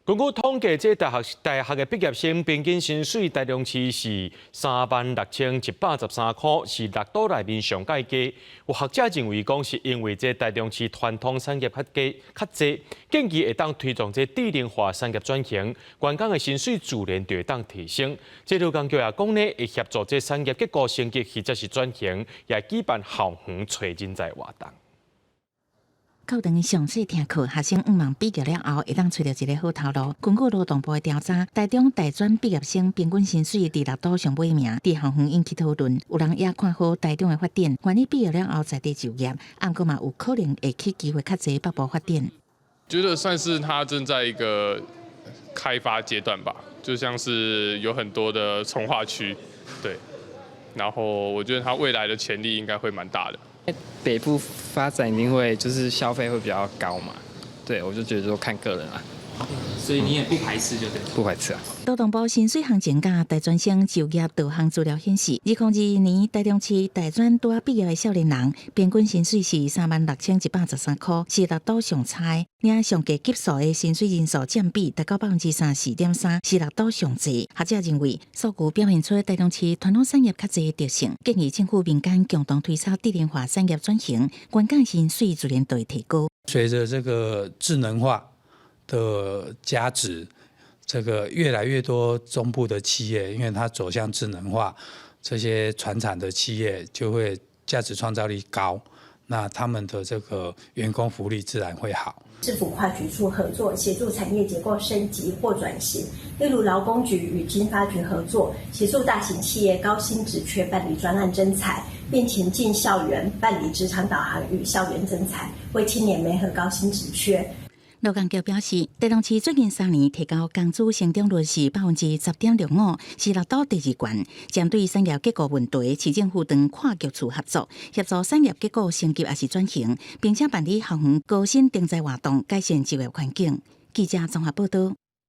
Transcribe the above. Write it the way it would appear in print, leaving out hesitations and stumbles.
根據統計，這大學大學的畢業生平均薪水，台中市是36,113箍，是六都內面上蓋低。有學者認為講，是因為這台中市傳統產業較低較濟，建議會當推動這智能化產業轉型，員工的薪水自然就會當提升。這勞工局也講呢，會協助這產業結構升級或者是轉型，也舉辦校園揣人才活動。課堂詳細聽課，學生向望畢業了後會當揣著一个好頭路。根據勞動部的調查，台中大專畢業生平均薪水佇六都上尾名，佇校園引起討論。有人也看好台中的發展，願意畢業了後在地就業，毋過嘛有可能會去機會較濟北部發展。覺得算是它正在一個開發階段吧，就像是有很多的重劃區，對。然後我覺得它未來的潛力應該會蠻大的。北部發展一定會就是消費會比較高嘛，對，我就覺得說看個人啦。所以你也不排斥就對？不排斥啊。勞動部薪水行情佮大專生就業導向資料顯示，2022年台中市大專拄仔畢業的少年人，平均薪水是36,113箍，是六都上差的。領上低級數的薪水人數佔比達到34.3%，是六都上濟。學者認為，數據表現出台中市傳統產業較濟的特性，建議政府民間共同推動智能化產業轉型，員工薪水自然就會提高。隨著這個智能化的加持，這個越來越多中部的企業，因為它走向智能化，這些傳產的企業就會價值創造力高，那他們的這個員工福利自然會好。市府跨局處合作，協助產業結構升級或轉型，例如勞工局與經發局合作，協助大型企業高薪職缺辦理專案徵才，並前進校園辦理職場導航與校園徵才，為青年媒合高薪職缺。勞工局表示，台中市最近3年提高工資成長率是10.65%，是六都第二懸。針對產業結構問題，市政府正跨局處合作，協助產業結構升級抑是轉型，並且辦理校園高薪徵才活動，改善就業環境。記者綜合報道。